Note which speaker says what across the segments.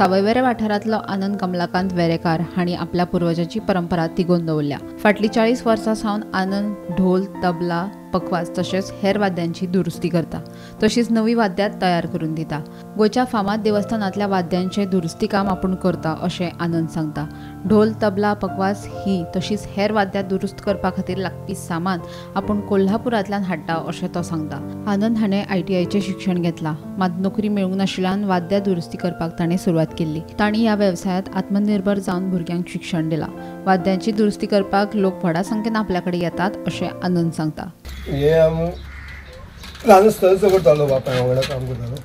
Speaker 1: सावयवेरें वाठारांतलो आनंद कमलाकांत वेरेकार हांणी आपल्या पुर्वजांची परंपरा तिगोवन दवरल्या. फाटलीं 40 वर्सां सावन आनंद ढोल, तबला, पखवाज तशेंच हेर वाद्यांची दुरुस्ती करता, तशीच नवी वाद्यां तयार करून दिता. गोंयच्या फामाद देवस्थानांतल्या वाद्यांचें दुरुस्ती काम आपूण करता अशें आनंद सांगता. ढोल, तबला, पखवाज ही तशीच हेर वाद्यां दुरुस्त करपा खातीर लागपी सामान आपूण कोल्हापुरांतल्यान हाडटा अशें तो सांगता. आनंद हाणें ITIचें शिक्षण घेतलां, मात नोकरी मेळूंक नाशिल्ल्यान वाद्यां दुरुस्ती करपाक ताणें सुरवात केल्ली. तांणी ह्या वेवसायांत आत्मनिर्भर जावन भुरग्यांक शिक्षण दिलां. वाद्यांची दुरुस्ती करपाक लोक व्हडा संख्येन आपल्या कडेन येतात अशें आनंद सांगता.
Speaker 2: हे आमी ल्हान आसतना करतालो, बापाय वांगडा काम करतालो.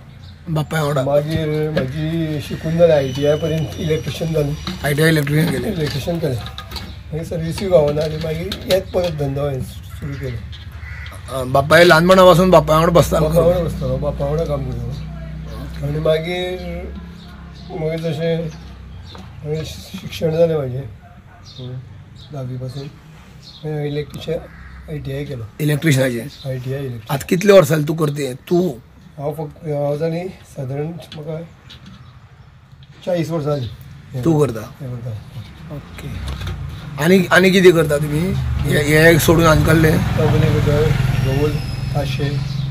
Speaker 3: बापाय वांगडा
Speaker 2: मागीर म्हाजी शिकून जालें, ITI पर्यंत इलेक्ट्रिशियन जालें.
Speaker 3: ITI electrician केलें.
Speaker 2: इलेक्ट्रिशियन केलें, मागीर सर्विसूय गावना आनी मागीर हेच परत धंदो हांवें सुरू केलो.
Speaker 3: बापाय ल्हानपणा पासून बापाय वांगडा बसतालो.
Speaker 2: बापा वांगडा बसतालो, बापा वांगडा काम करतालो. आनी मागीर मागीर जशें मागीर शिक्षण जालें म्हाजें 10वी पासून, मागीर इलेक्ट्रिशियन ITI केलो.
Speaker 3: इलेक्ट्रिशियनाचें
Speaker 2: ITI electrician.
Speaker 3: आतां कितले वर्सां जालीं तूं करते? तूं
Speaker 2: हांव फक्त हांव जालीं सादारण म्हाका 40 वर्सां जालीं.
Speaker 3: तूं करता?
Speaker 2: हें करता.
Speaker 3: ओके. आनी आनी कितें करता तुमी हे सोडून आनी कसलें?
Speaker 2: तबलें करता, ढोल, ताशे,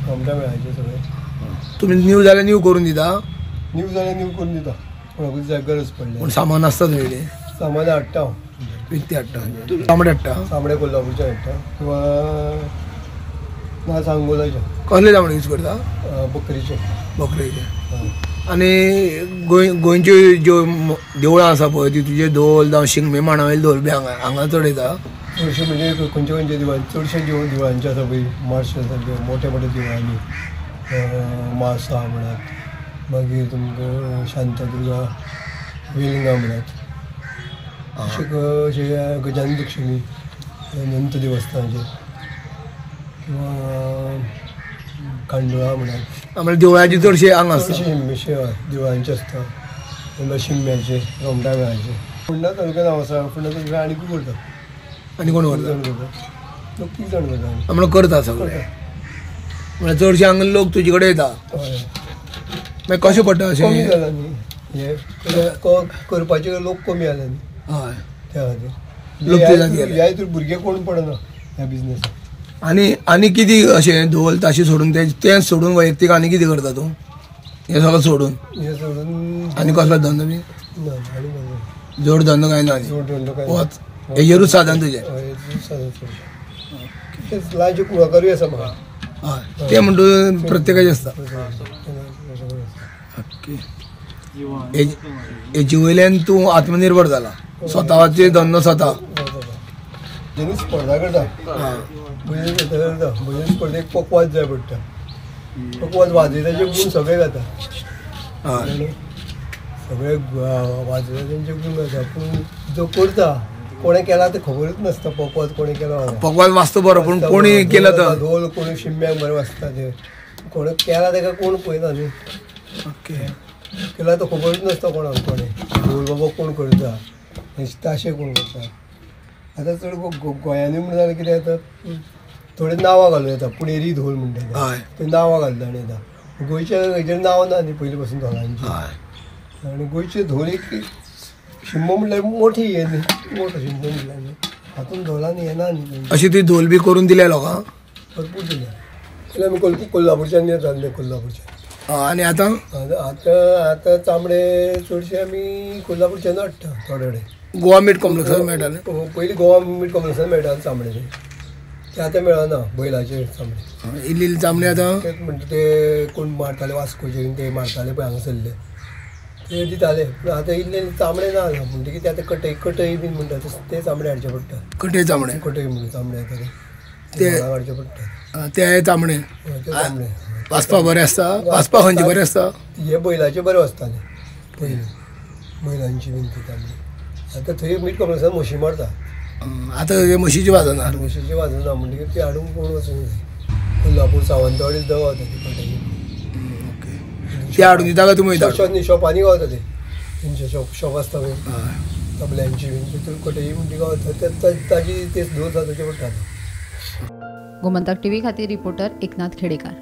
Speaker 2: रोमटां मेळाचे सगळे.
Speaker 3: तुमी न्यू जाल्यार न्यू करून दिता?
Speaker 2: न्यू जाल्यार न्यू करून दिता, कोणाकूच जाय गरज पडली.
Speaker 3: पूण सामान आसता तुजे?
Speaker 2: सामान हाडटा हांव,
Speaker 3: विकते हाडटा. तांबडे हाडटा?
Speaker 2: तांबडे कोल्हापूरचे हाडटा किंवा ना सांगोलाचे.
Speaker 3: कसले तांबडे यूज करता?
Speaker 2: बकरीचे.
Speaker 3: बकरेचे. आनी गोंयच्यो ज्यो देवळां आसा पळय ती तुजे धोल जावं शिगमे मांडावयले धोल बी हांगा हांगा चड येता?
Speaker 2: चडशे म्हणजे खंयच्या खंयच्या देवळां, चडशे देवळांचे आसा पळय मार्शल मोठे मोठे देवळांनी, मासा म्हणात, मागीर तुमकां शांतादुर्गा वेलिंगा म्हणात, अशें गजानन लक्ष्मी अनंत देवस्थानाचे किंवा कांडोळा म्हणात.
Speaker 3: म्हळ्यार देवळाचे चडशे हांगा आसता?
Speaker 2: चडशे देवळांचे आसता, शिगम्याचे, रोमटा मेळाचे. फोंडा तालुक्यान हांव आसा, फोंडा तालुक्यान आनीकूय करता.
Speaker 3: आनी कोण करता?
Speaker 2: लोक तीग जाण करता.
Speaker 3: म्हळ्यार करता सगळे. म्हळ्यार चडशे हांगा लोक तुजे कडेन येता.
Speaker 2: हय.
Speaker 3: मागीर कशें पडटा अशें?
Speaker 2: कमी जाला न्ही हे करपाचे, लोक कमी जाले न्ही.
Speaker 3: हय,
Speaker 2: त्या खातीर ह्या हितून भुरगे कोण पडना ह्या बिजनेसाक.
Speaker 3: आनी आनी कितें अशें धोल ताशे सोडून तें सोडून वैयक्तीक आनी कितें करता तूं? हें सगळें सोडून?
Speaker 2: हें सोडून
Speaker 3: आनी कसलो धंदो बी?
Speaker 2: ना, आनी
Speaker 3: जोड धंदो कांय ना?
Speaker 2: जोड धंदो कांय
Speaker 3: वच हेजेरूच साधन तुजें?
Speaker 2: हेजेरूच साधन चडशें. ल्हानशें कुळागरूय आसा म्हाका.
Speaker 3: हय, तें म्हणटा प्रत्येकाचें आसता. ओके. हेजे वयल्यान तूं आत्मनिर्भर जाला, स्वताचे धंदो स्वता.
Speaker 2: जेन्ना स्पर्धा करता, भजन करता, भजन स्पर्धेक पखवाज जाय पडटा. पखवाज वाजयताचे गुण सगळे गाता, सगळे वाजयता तेंचे गुण गाता. पूण जो करता कोणें केला तें खबरूच नासता पखवाज कोणें केला.
Speaker 3: पखवाज वाजता बरो, पूण कोणी केला तर
Speaker 2: ढोल कोणी शिगम्याक बरें वाजता, ते कोणें केला तेका कोण पळयना न्ही.
Speaker 3: ओके.
Speaker 2: केला तो खबरूच नासता कोणाक, कोणें ढोल बाबा कोण करता, ताशे कोण करता. आतां चड गोंयांनी म्हण जाल्यार कितें जाता, थोडे नांवां घालूं येता, पुणेरी धोल म्हणटा ते नांवां घालता आनी येता. गोंयच्या हेजेर नांव ना न्ही पयलीं पासून धोलांची. आनी गोंयचे धोल एक शिगमो म्हणल्यार मोठी हें न्ही, मोठो शिगमो म्हणल्यार न्ही, हातून धोलान येना न्ही.
Speaker 3: अशी ती धोल बी करून दिल्या लोकांक?
Speaker 2: भरपूर दिल्या. पयलीं आमी कोल्हापूरच्यान येताले, कोल्हापूरच्यान.
Speaker 3: आनी आतां?
Speaker 2: आतां आतां तांबडे चडशे आमी कोल्हापूरच्यान हाडटा थोडे कडेन.
Speaker 3: गोवा मीट कॉम्प्लेक्सान मेळटालें?
Speaker 2: पयलीं गोवा मीट कॉम्प्लेक्सान मेळटालें चामडेचें, तें आतां मेळना. बैलाचें चामडें
Speaker 3: इल्ली इल्ली चामडें आतां
Speaker 2: तेच म्हणटा ते कोण मारताले वास्कोचे ते मारताले पळय हांगासरले ते दिताले. पूण आतां इल्ले इल्ले चामडें ना जालां म्हणटकीर ते आतां कटई कटई बीन म्हणटा ते चामडें हाडचें पडटा.
Speaker 3: कटई चामडें?
Speaker 2: कटई म्हणून चामडें येता ते हाडचें पडटा.
Speaker 3: ते चामडें
Speaker 2: ते चामडें
Speaker 3: वाजपा बरें आसता? वाजपा खंयचें बरें आसता?
Speaker 2: हे बैलाचें बरें वाजतालें पयलीं, बैलांची बीन ती चामडें. आतां थंय मीट कॉम्प्लेक्सान म्हशी मारता.
Speaker 3: आतां म्हशीची वाजना?
Speaker 2: म्हशीची वाजना म्हणटकीर ती हाडूंक कोण वचूंक जाय. कोल्हापूर सावंतवाडी सुद्दां गावता ती कटई.
Speaker 3: ओके. ती हाडून दिता काय तुमी?
Speaker 2: न्ही, शॉपांनी गावता ते, तेंचे शॉप आसता पळय तबल्यांची बीन, तितून कटई म्हण ती गावता, ताजी तेच धोल जावचे पडटा.
Speaker 1: गोमंतक टीव्ही खातीर रिपोर्टर एकनाथ खेडेकर.